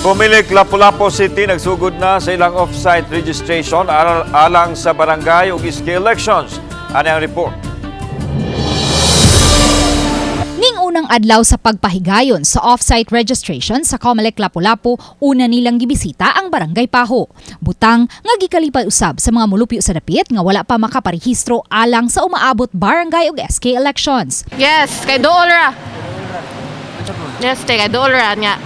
Comelec Lapu-Lapu City nagsugod na sa ilang off-site registration alang sa barangay ug SK elections. Ani ang report. Ning unang adlaw sa pagpahigayon sa off-site registration sa Comelec Lapu-Lapu, una nilang gibisita ang Barangay Paho. Butang nga gikalipay usab sa mga mulupyo sa dapit nga wala pa makaparehistro alang sa umaabot barangay ug SK elections. Yes, kay dool ra. Yes, kay dool ra nga.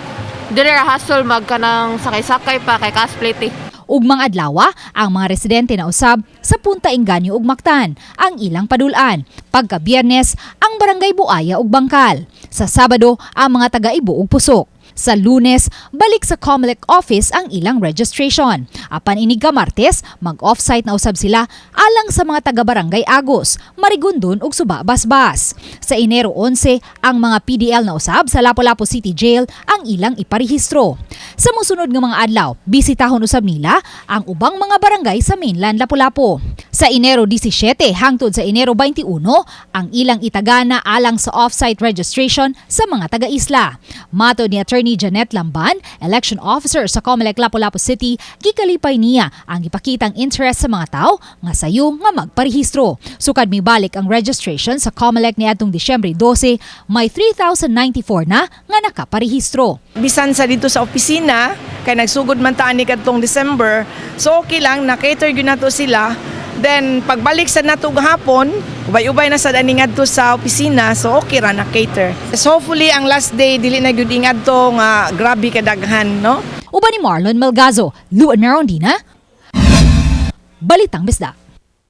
Dili ra hassle mag kanang sakay-sakay pa kay cosplay ti. Ugmang adlawa, ang mga residente na usab sa Punta Engaño ug Mactan ang ilang padulan. Pagka Biyernes, ang Barangay Buaya ug Bangkal. Sa Sabado, ang mga taga-Ibo ug Pusok. Sa Lunes, balik sa Comelec office ang ilang registration. Apan inig ka Martes, mag-offsite na usab sila alang sa mga taga-barangay Agos, Marigondon ug Suba Basbas. Sa Enero 11, ang mga PDL na usab sa Lapu-Lapu City Jail ang ilang iparehistro. Sa musunod nga mga adlaw, bisitahon usab nila ang ubang mga barangay sa mainland Lapu-Lapu. Sa Enero 17 hangtod sa Enero 21, ang ilang itagana alang sa off-site registration sa mga taga-isla. Matod ni Attorney Janet Lamban, election officer sa Comelec Lapu-Lapu City, gikalipay niya ang ipakitang interest sa mga tao nga sayo nga magparehistro. Sukad mibalik ang registration sa Comelec niadtong Disyembre 12, may 3,094 na nga nakaparehistro. Bisan sa dito sa opisina kay nagsugod man ta ani kadtong December, so okay lang na cater gyud nato sila. Then pagbalik sa nato gahapon, ubay-ubay na sad ani ngadto sa opisina, so okay ra na cater. So hopefully ang last day dili na gyud ingadto nga grabe kadaghan, no? Uban ni Marlon Melgazo, Luan Merondina, Balitang Bisdak.